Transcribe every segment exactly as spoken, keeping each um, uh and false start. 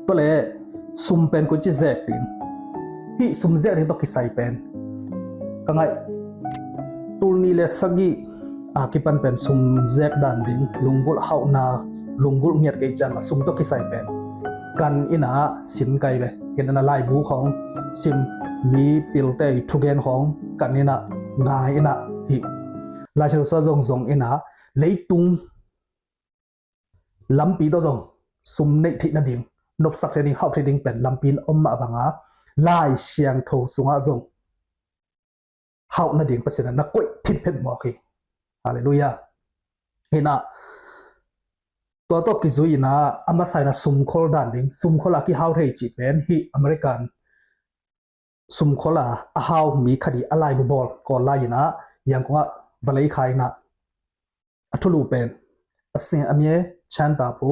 Tua le sum pen koici zek ding, hih sum zek ding tawh kisai pen ka ngaih, tul nih le sagih a kipan pen sum zek dan ding, lunggulh hauhna, lunggulh ngiat kei ciang a sum tawh kisai pen kan in a sin kai ve. Ken in a laibu khawng sim, mi pilte i thugen khawng kan in a ngai in a, hih Lai Siangtho sua zong zong in a leitung lampi tawh zong sum neih theih nading, nopsak theih ding, hauh theih ding pen lampi in om mah banga Lai Siangtho sungah zong hauh nading Pasian in na koih phinphen mawk hi. Halleluiah. Hi na, tua tawh kizui in a, a masa in a sumkhol dan ding, sumkhol a kihau thei cih pen hih American sumkhol a a hau mi khat i a laibu bawl, Kawl lai in a, Yangon ah va lei kha in a, a thulu pen a sing a mie Chan Ta Pu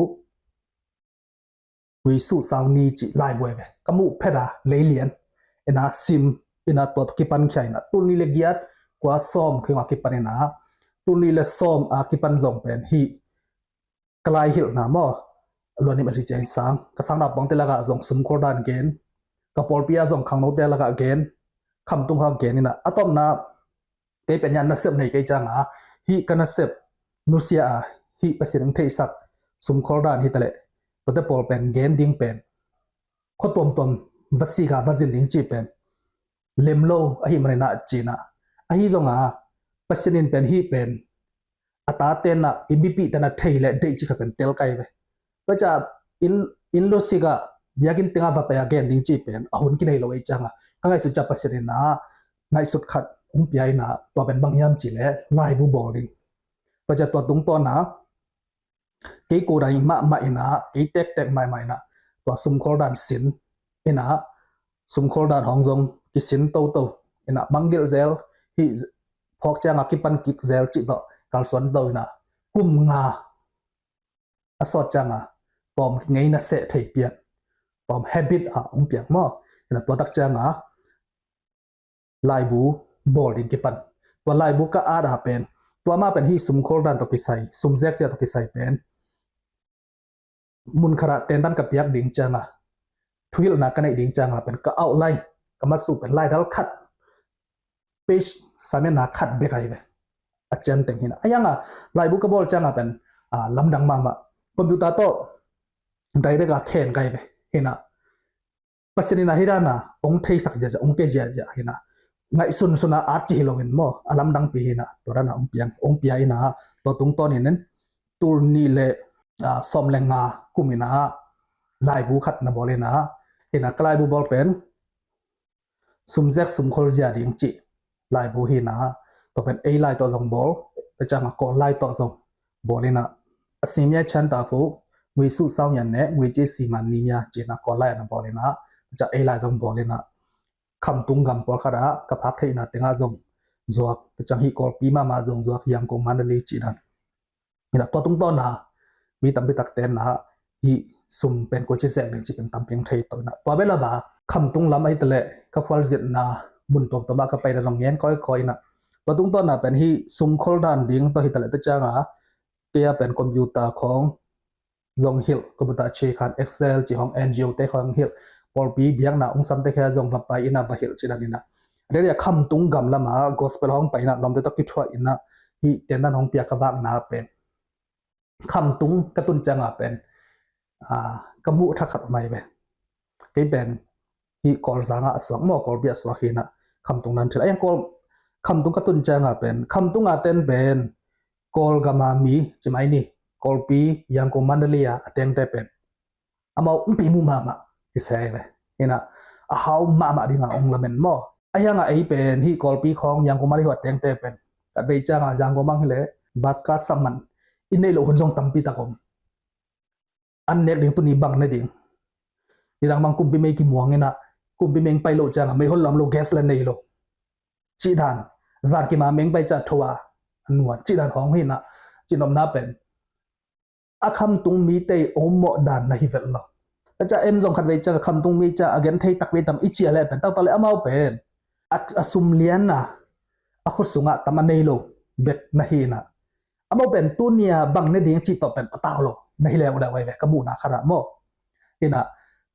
Wi Su Sau Ni cih laibu ve. Ka muh phet a leilian in a sim in a, tua tawh kipan khia in a, tul nih le giat kua sawm khing a kipan in a, tul nih le sawm a kipan zong pen hih ka lai hilhna maw, luanim a ri ciang sang, ka sang naupangte lakah zong sumkhol dan gen, ka pawlpi ah zong khangnote lakah gen, khamtung hau gen in a, a tawpna kei pen hiah nasep nei kei ciang a, hih ka nasep nusia a, hih Pasian in theisak sumkhol dan hi ta leh, tuate pawl pen gen ding pen khua tuamtuam va sik a va zin ding cih pen lem lo ahih manin a, ci in a, ahi zong a Pasian in pen hih pen a tate in a, i mipihte in a thei le deih cih kha pen tel kai ve. Tua ciang inn, inn lut sik a, biakinn teng a va pai a gen ding cih pen a hun kinei lo ei ciang a, ka ngaihsut ciang Pasian in a ngaihsut khat hong pia in a, tua pen bang hiam cih leh laibu bawl ding. Tua ciang tua tungtawn a kei ko dang mahmah in a, kei tektek mahmah in a, tua sumkhol dan sin in a, sumkhol dan hong zong kisin toto in a, mangngilh zel, hih phawk ciang a kipan kik zel cih tawh kalsuan to in a, kum nga a sawt ciang a tawm ngei na seh thei pian, tawm habit a hong piang maw. In a, tua tak ciang a laibu bawl ding kipan. Tua laibu ka at a pen, tua mah pen hih sumkhol dan tawh kisai, sum zek zia tawh kisai pen mun khat ah tendan ka piak ding ciang a, thuhilhna ka neih ding ciang a pen ka outline, ka masuh pen laidal khat, page samianna khat bek ahi ve. A cian teng hi na. A hiang a laibu ka bawl ciang a pen, a, lamdang mahmah. Computer tawh direct a khen kai ve hi na. Pasian in a hi dan a hong theisak ziahziah, hong pia ziahziah hi na. Ngaihsunsun a at ci hi lo in maw, a lamdang pi hi na. Tua dan a hong piang, hong pia in a, tua tungtawn in tul nih le, a, sawm le nga kum in a laibu khat na bawl in a, hi na, ka laibu bawl pen sum zek sumkhol zia ding cih laibu hi na. Tua pen ei lai tawh zong bawl, tua ciang a Kawl lai tawh zong bawl in a, a sing mia Chan Ta Pu Wi Su Sau Nyan ne Wi Ci Si Man Ni Mia ci in a Kawl lai ah na bawl in a, tua ciang ei lai zong bawl in a, khamtung gam pawlkhat ah ka phak theihna teng ah zong zuak, tua ciang hih Kawlpi mahmah zong zuak, Yangon, Mandalay cih dan. Hi na, tua tungtawn a mi tampi takte in a hih sum pen koici zek ding cih pen tampi hong thei to in a. Tua bek lo a, khamtung lam ahi ta leh ka khualzinna mun tuamtuam ah ka pai dan hong ngen kawikawi in a. Tua tungtawn a pen hih sumkhol dan ding tawh hi ta leh, tua ciang a kei a pen computer khawng zong hilh, computer ci khan Excel ci khawng, N G O te khawng hilh, pawlpi biakna ung samte khia zong va pai in a va hilh ci dan in a. A dei a khamtung gam lam a gospel hong pai in a, lawmte tawh kithuah in a, hih tendan hong pia ka vakna pen khamtung ka tun ciang a pen, a, ka muh thak khat om ahi ve. Kei pen hih Kawlzang ah a suak maw, Kawlpi ah a suak hi na, khamtung nan thil. A hiang Kawl, khamtung ka tun ciang a pen, khamtung a ten pen Kawlgam a mi, ci mai ni, Kawlpi, Yangon, Mandalay a a tengte pen amau hong pei muh mahmah kisai ve. Hi na, a hau mahmah ding a hong lamen maw. A hiang a ei pen hih Kawlpi khawng, Yangon, Mandalay a tengte pen ka bei ciang a, Yangon bang hi leh bus ka saman i neih loh hun zong tampi tak om. An nek ding, tuni bang ne ding. Nidang bang kumpi mei kimuang in a, kumpi mei pai loh ciang a mei hon lam lo, gas le nei lo. Cih dan, zan kim a mei pai ciang tho a an nuan. Cih dan hong hi na, cih nopna pen a khamtung mite i om mawh dan na hi vet lo. Tua ciang en zong khat vei ciang a khamtung mi ciang a gen thei tak vei tam i ci a leh pen, taktak leh amau pen a, a sum lian a, a khut sungah tam a nei lo bek na hi na. Amau pen tuni a bang ne ding cih tawh pen a tau lo na hi leuleu ahi ve, ka muhna khat ah maw. Hi na,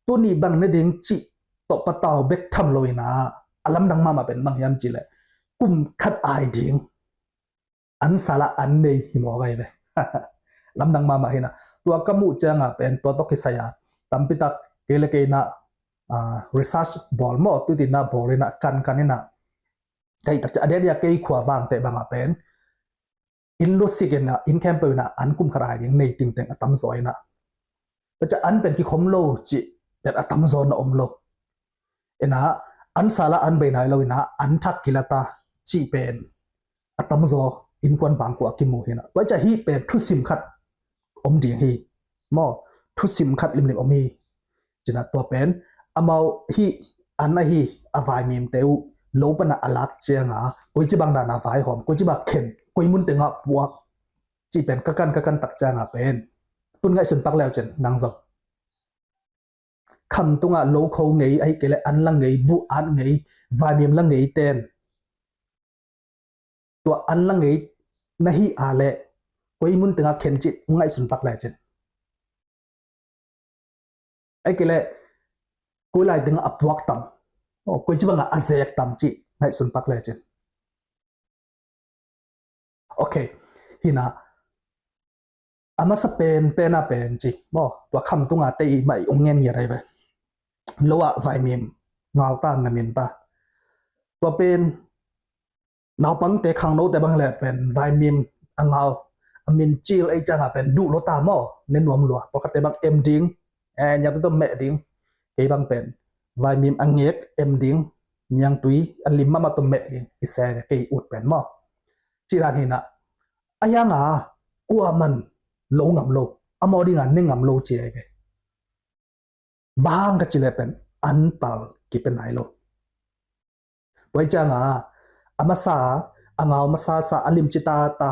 tuni bang ne ding cih tawh patau bek tham lo in ah, a lamdang mahmah pen bang hiam cih leh kum khat ai ding an sala an nei hi mawk ahi ve. Lamdang mahmah hi in ah, tua ka muh ciang a pen tua tawh kisai a tampi tak kei le kei in ah, ah, research bawl maw, tu tin ah bawl in ah, kankan in ah, kei tak ciang a diakdiak kei khua Vangteh bang a pen inn luatsik in ah, inn khempeuh in ah an kum khat ai ding nei tingteng a tamzaw in ah, tua ciang an pen kikhom lo cih pen a tamzaw na om lo. In ah an sala an bei nai lo in ah an thak kila ta cih pen a tamzaw innkuan bangkua a kimu hi in ah, tua ciang hih pen thusim khat om ding hi maw, thusim khat limlim om hi. Ci in ah tua pen amau hih an ahi a vaimimte uh lo pan ah a lak ciang a koici bang dan a vaihawm, koici bang khen, koi mun teng ah puak cih pen ka kan ka kan tak ciang a pen tun ngaihsun pak le uh cin, nang zong khamtung ah lokho ngei, ahih kei leh an la ngei, buh at ngei, vaimim la ngei ten tua an la ngei na hih a leh koi mun teng ah khen cih ngaihsun pak le uh cin. Ahih kei leh koi lai teng ah a puak tam, oh, koici bang ah a zek tam cih ngaihsun pak le uh cin. Ok, hi in ah a masa pen pen a pen ci maw, tua khamtung a te i mah i ong ngen ngiat ahi ve. Lo ah vaimim ngau ta, na min ta. Tua pen naupangte, khangnote bang le pen vaimim a ngau, a min cil ei ciang a pen duh lo ta maw, ne nuam lua. Pawlkhatte bang em ding, eh, niangtui tawh meh ding. Kei bang pen vaimim a ngek em ding, niangtui a lim mahmah tawh meh ding, i se ve kei ut pen maw. Cih dan hi in ah, a hiang a kuaman lo ngam lo, a mawh ding a ne ngam lo ci ahi ve. Bang ka ci le pen an pal kipia nai lo. Tua ciang a a masa, a ngau masa sa a limci tata,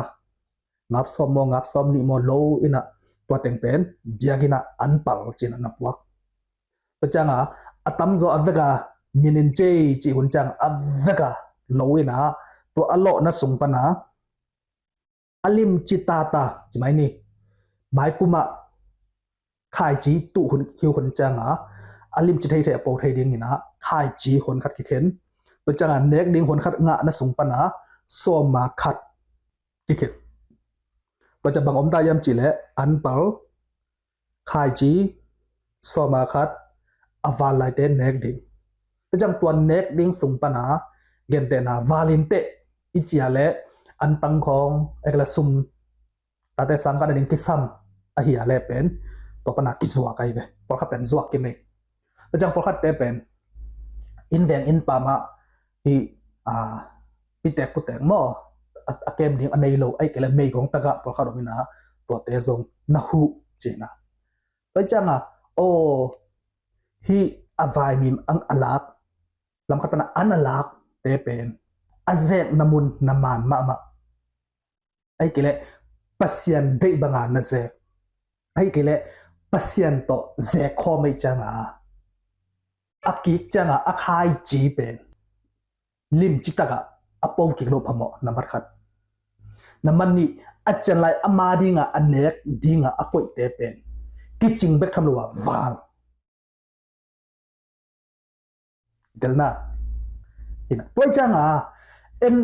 ngap sawm maw, ngap sawm nih maw lo in ah tua teng pen biakinn ah an pal ci in ah na puak. Tua ciang a a tamzaw a vek a min in cei cih hun ciang a vek a lo in ah tua a lawhna sung pan a a limci tata ci mai ni. Maipum ah khaici tuh hun, hi hun ciang a a limci theithei a po thei ding in ah khaici hun khat kikhen. Tua ciang a nek ding hun khat ngahna sung pan a sawma khat kikhen. Tua ciang bang om ta hiam cih leh an pal, khaici, sawma khat, a val laite nek ding. Tua ciang tua nek ding sung pan a gentehna val in teh i ci a leh an tang khawng, ek la sum, tate sang khat a ding kisam ahi a leh pen tua pan a kizuak ahi ve. Pawlkhat pen zuak kinei. Tua ciang pawlkhatte pen inn veng inn pam ah hih, ah, pitek putek maw, a, a kem ding a nei lo, ahih kei leh meigong tak ah pawlkhat om in ah tuate zong na huh ci in ah. Tua ciang a, aw, hih a vaimim ang a lak, lam khat pan a an a lakte pen a zekna mun na man mahmah. Ahih kei leh Pasian deih bang a na zek, ahih kei leh Pasian tawh zek khawm ahih ciang a, a kik ciang a a khaici pen limci tak ah a po kik loh phamawh, nambat khat. Nambat nih, a cian lai ama ding a a nek ding a a koihte pen kicing bek tham lo a val. Delna. Hi in ah, tua ciang a en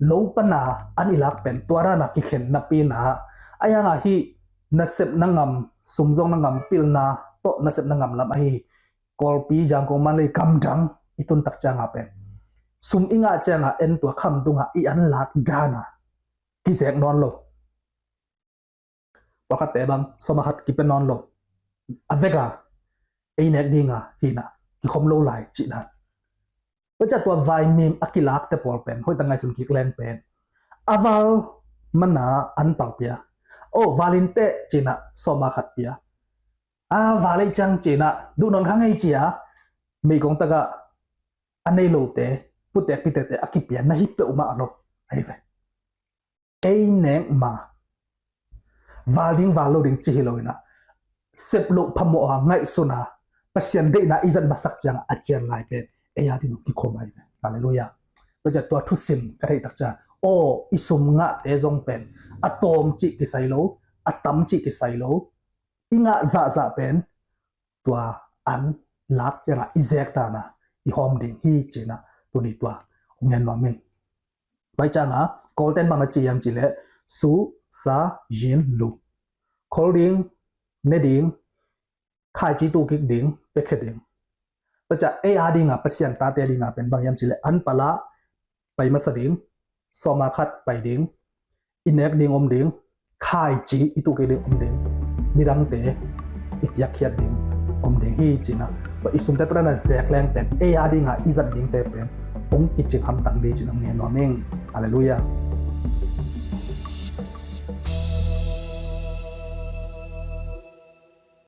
lo pan a an i lak pen tua dan a kikhen napi in ah, a hiang a hih nasepna ngam, sum zong na ngam, pilna tawh nasepna ngam lam ahi Kawlpi, Yangon, Mandalay, gamdang i tun tak ciang a pen sum i ngah ciang a en tua khamtung a i an lak dan a kizek nawn lo. Pawlkhatte bang sawma khat kipia nawn lo. A vek a ei nek ding a hi in ah kikhom lo lai cih dan. Tua ciang tua vaimim a kilakte pawl pen hoih tak ngaihsun kik leng pen a val man a an pal pia. Aw, val in teh ci in ah sawma khat pia. A val ei ciang ci in ah duh nawn kha ngei ci a meigong tak ah a nei lote, putek pitekte a kipia na hi peuhmah lo ahi ve. Ei nek ma, val ding val lo ding ci hi lo in ah, sep loh phamawh a ngaihsun a Pasian deihna i zat masak ciang a cian lai pen ei a ding kikhom ahi ve. Halleluiah. Tua ciang tua thusim ka theih tak ciang, aw, i sum ngahte zong pen a tawm cih kisai lo, a tam cih kisai lo, i ngah zahzah pen tua an lak ciangah i zek dan a i hawm ding hi ci-in ah tuni tua hong gen nuam ing. Tua ciangah Kawlten bang na ci hiam cih leh su, sa, yin, lu. Khol ding, ne ding, khaici tukkik ding, piakhia ding. Tua ciang ei a dingah, Pasian tate dingah pen bang hiam cih leh an palah pai masa ding, sawma khat pai ding, i nek ding om ding, khaici i tukkik ding om ding, midangte i piakkhiat ding om ding hi ci-in ah, tua i sumte tua dan a zek leng pen ei a dingah i zat dingte pen hong kicing hamtang ding ci-in hong gen nuam ing. Halleluiah.